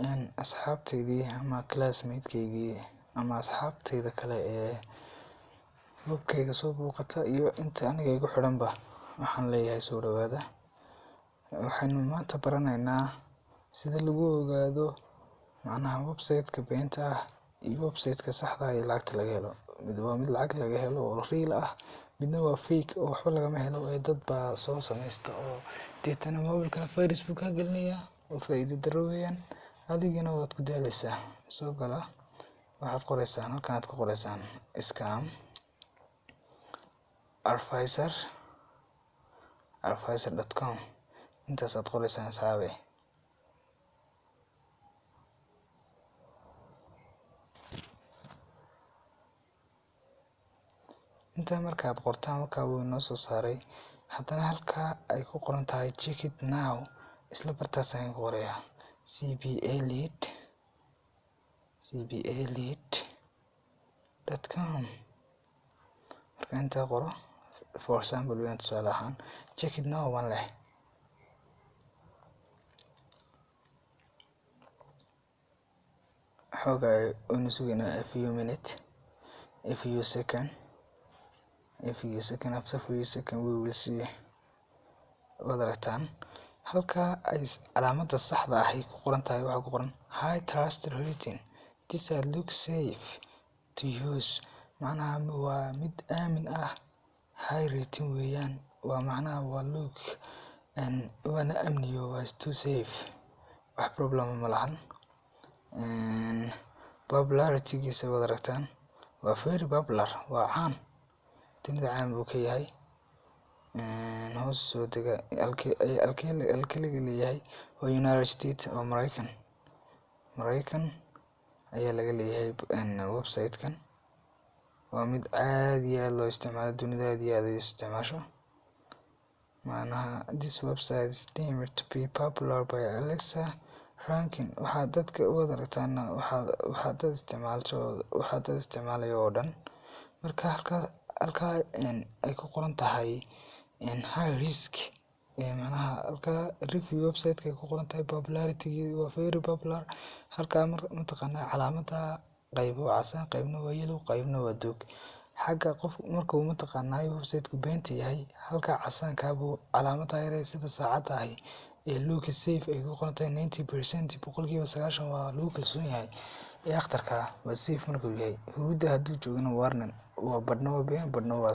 Asxaabteydii ama classmate-keygii ama asxaabteyda kale ee webkayga soo booqata iyo inta aniga igu xidhanba, waxaan leeyahay soo dhawaada. Waxaynu maanta baranaynaa sida lagu ogaado macnaha website-ka beenta ah iyo website-ka saxda ah ee lacagta laga helo. Mid waa mid lacag laga helo oo real ah, midna waa fake oo waxba lagama helo ee dad baa soo samaysta oo deetana mobilkana virus buu kaa gelinayaa oo faa'iido darro weeyaan, adigana waad ku daaleysaa. Soo gala, waxaad qoreysaan halkan, aad ku qoreysaan scam advisor advisor.com. Intaasaad qoreysaan, asxaabe. Intaa markaad qortaan, markaa wuu inoo soo saaray. Haddana halkaa ay ku qoran tahay "check it now", isla bartaas ayaan ku qorayaa cpa lead, cpalead.com. Marka intaa qoro, for example weeyaan, tusaale ahaan, "check it now" baan leh. Xoogaa waynu sugaynaa, a few minute, a few second, a few second. After few second we will see. Waad aragtaan halka ay calaamada saxda ah ay ku qoran tahay. Waxaa ku qoran "high trust rating". This site looks safe to use, macnaha waa mid aamin ah, high rating weeyaan, waa macnaha waa look waana amniyo, waa too safe, wax problem ma lahan. Popularity-giisa waad aragtaan, waa very popular, waa caan, dunida caan buu ka yahay. Hoos soo dega, halkee laga leeyahay? Waa United States oo Maraykan, Maraykan ayaa laga leeyahay website-kan. Waa mid aad iyo aad loo isticmaalo, dunida aad iyo aad ay u isticmaasho. Macnaha, this website is deemed to be popular by Alexa ranking. Waxaa dadka u wada aragtaan, waxaa dad isticmaalsho, waxaa dad isticmaalayo oo dhan. Marka halkaa ay ku qoran tahay high risk, macnaha halkaa review website ay ku qoran tahay, popularity waa very popular. Halkaa mataqaanaa calaamada qayb waa casaan, qaybna waa yellow, qaybna waa doog. Xagga qof markuu mataqaanaa website-ku beenta yahay, halka casaanka buu calaamada yar sida saacadda ahi ee "look safe" ay ku qoran tahay, 90%, 90% waa lagu kalsoon yahay ee akhtarka ah, waa safe markuu yahay. Huruudda hadduu joogana, warning, waa badhna waa been, badhna waa